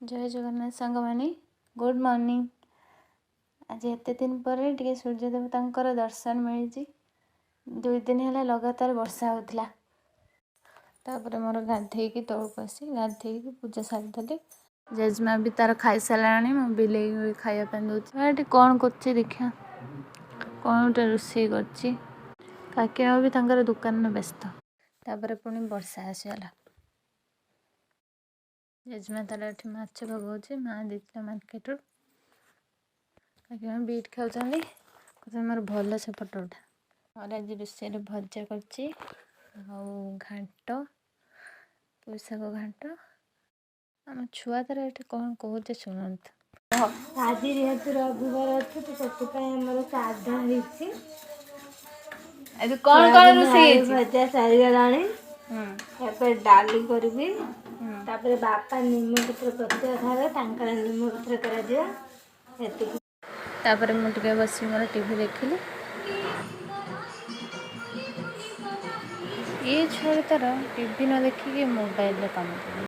ଜୟ ଜଗନ୍ନାଥ ସାଙ୍ଗମାନେ, good morning. ଆଜି ଏତେ ଦିନ ପରେ ଟିକେ ସୂର୍ଯ୍ୟଦେବତାଙ୍କର ଦର୍ଶନ ମିଳିଛି। 2 ଦିନ ହେଲା ଲଗାତାର ବର୍ଷା ହେଉଥିଲା। ତାପରେ ମୋର ଗାଧେଇକି ତଳକୁ ଆସି ଗାଧେଇକି ପୂଜା ସାରିଦେଲି। ଜେଜେମା ବି ତାର ଖାଇସାରିଲାଣି, ମୁଁ ବିଲେଇ ବି ଖାଇବା ପାଇଁ ଦେଉଛି। ଏଠି କ'ଣ କରୁଛି ଦେଖିବା, କ'ଣ ଗୋଟେ ରୋଷେଇ କରୁଛି। କାକିମା ବି ତାଙ୍କର ଦୋକାନରେ ବ୍ୟସ୍ତ। ତାପରେ ପୁଣି ବର୍ଷା ଆସିଗଲା। ଜେଜେମା ତାର ଏଠି ମାଛ ଭଗଉଛି, ମା ଦେଇଥିଲା ମାର୍କେଟରୁ। କାକିମା ବିଟ୍ ଖାଉଛନ୍ତି, କହୁଛନ୍ତି ମୋର ଭଲ ସେ ଫଟୋ ଉଠା। ମୋର ଆଜି ରୋଷେଇରେ ଭଜା କରିଛି ଆଉ ଘାଣ୍ଟ, ପୋଇଶାଗ ଘାଣ୍ଟ। ଆମ ଛୁଆ ତାର ଏଠି କ'ଣ କହୁଛି ଶୁଣନ୍ତୁ। ଆଜି ଯେହେତୁ ରବିବାର ଅଛି ତ ସେଥିପାଇଁ ଆମର ସାଧା ହେଇଛି। ଆଜି କ'ଣ କ'ଣ ରୋଷେଇ ଆଳୁ ହେଇଛି? ଭଜା ସରିଗଲାଣି, ତାପରେ ଡାଲି କରିବି, ତାପରେ ବାପା ନିମପତ୍ର ପତ୍ର ଖାଇବେ, ତାଙ୍କର ନିମପତ୍ର କରାଯିବ, ଏତିକି। ତାପରେ ମୁଁ ଟିକେ ବସି ମୋର ଟିଭି ଦେଖିଲି। ଇଏ ଛୁଆ ତାର ଟିଭି ନ ଦେଖିକି ମୋବାଇଲରେ କାମ କରେ।